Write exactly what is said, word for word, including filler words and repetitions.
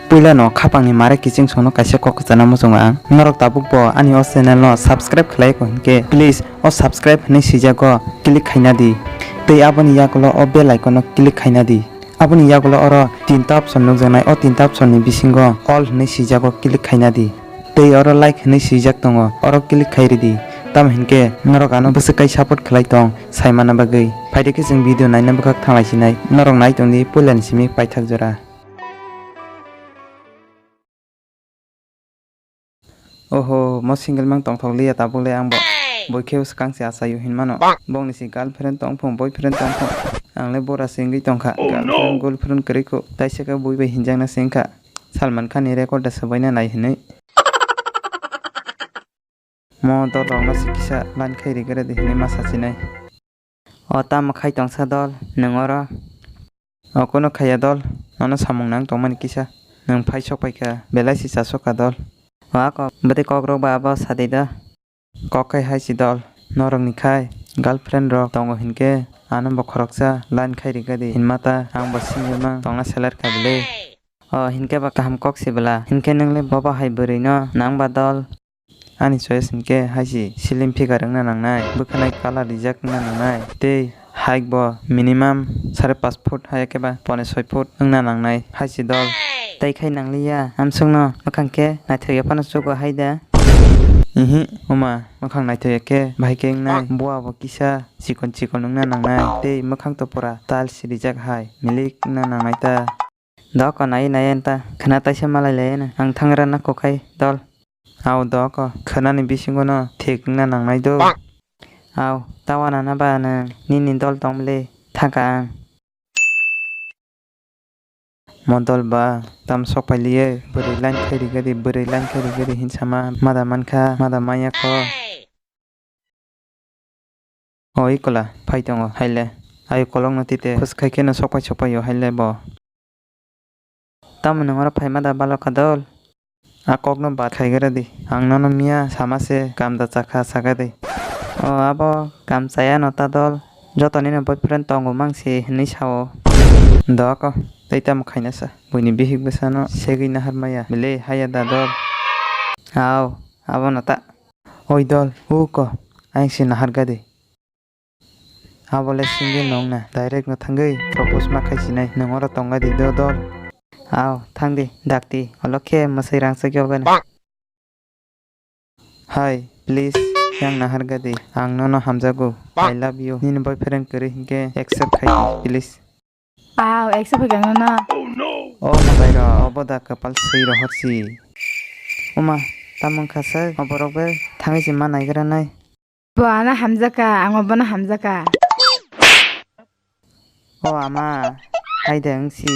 Puila no khapang ni mare kiching song no kaisa kok kwchana muchungo ang. Norok tabuk bo ani o channel no subscribe khlai ko hinkhe please o subscribe hinwi swijak o click khaina di. Tei aboni yagulo o bell icon no click khaina di. Aboni yagulo oro tinta option nukjaknai, o tinta option ni bisingo all hinwi swijak o click khaina di. Tei oro like hinwi swijak tongo, oro click khai ridi. Tamo hinkhe norok ano bwswk kai support khlai tong saimana bagwi. Phaidi khe chwng video naina bwkhak thanglai sinai. Norok nai tongdi puilani simi paithak jora. Oho, mo single mang tongthok liya tabuk le ang bo. Boi khe swkang se achaio hinmano. Bongni si girlfriend tong phung, boyfriend tong phung. Ang le bora se wngwi tongkha. Girlfriend, girlfriend kwrwi kho. Taisa khe bui bai hinjakna se wngkha. Salman Khan ni record da swbaina nai hinwi. Mo dol rok no se kisa line khai rigre di hinwi ma sachinai. O tamo khai tongsa dol, nwng oro? O kunu khaiya dol, nono samung nang tongmani kisa. Nwng phai sok paikha, belai si chasokha dol. O ako, bwtwi kokrok ba abo sadi da. Kok khai hai si dol, norokni khai girlfriend rok tongo hinkhe ano bo khoroksa line khai rikha di hinma ta ang bo single mang tongna seler kha bwle. O hinkhe ba kaham kok si bwla, hinkhe nwng le bobo hai bwrwi no nang ba dol? Ani choice hinkhe hai si slim figure wngna nangnai, bwkhanai colour rijak wngna nangnai, tei height bo minimum sare pash foot hai khe ba pone soi foot wngna nangnai hai si dol. Tai khai nangliya, amswkno mwkhang khe naithok ya phano chugo hai da. Ihi, oma, mwkhang naithok ya khe bahai khe wngnai, bua bo kisa chikon chikon wngna nangnai, tei mwkhang to pura tiles rijak hai, milik wngna nangnai ta. Doko nai nai ta khwna taisa malai lai no ang thangra na kokhai dol. Ao doko khwnani bisingo no thik wngna nangnai do. Ao tawana na ba nwng nini dol tong bwle thangkha ang. Mo dol ba tam sok pailiye bwrwi line khai rigadi bwrwi line khai rigadi hinsama mada mankha mada manya kho. O ikola phai tongo haile. Ayo kolokno tite khus khai kheno sokpai sokpai o haile bo. Tamo nwng oro phaima da balokha dol? A kokno bad khaigra di. Ang nono miya sama se kam da chakha saka di. O abo kam chaya no ta dol. Joto nini boyfriend tongo mang se hinwi sao. Doko tei tamo khaina sa. Buini bihik bwsano segwi nahar maya. Bile haya da dol. Ao abo no ta. Oi dol, uko, ayang se naharga de. Abo le single nong na, direct no thangwi propose ma khai sinai, nwng oro tongga di do dol. Ao, thang di, dakti, olo khe mwsai rangchak yogano. Hi, please, yang naharga di, ang nono hamjago, I love you, nini boyfriend kwrwi hinkhe accept khai di, please. Aw, eksa phaikha nono. O mwtai rok, obo da kwpal swi rohor si. Oma, tamo wngkha sak, oborok bai thangwi se ma naigra nai. Bo ano hamjaka, ang obono hamjaka. O ama, hai de wng si.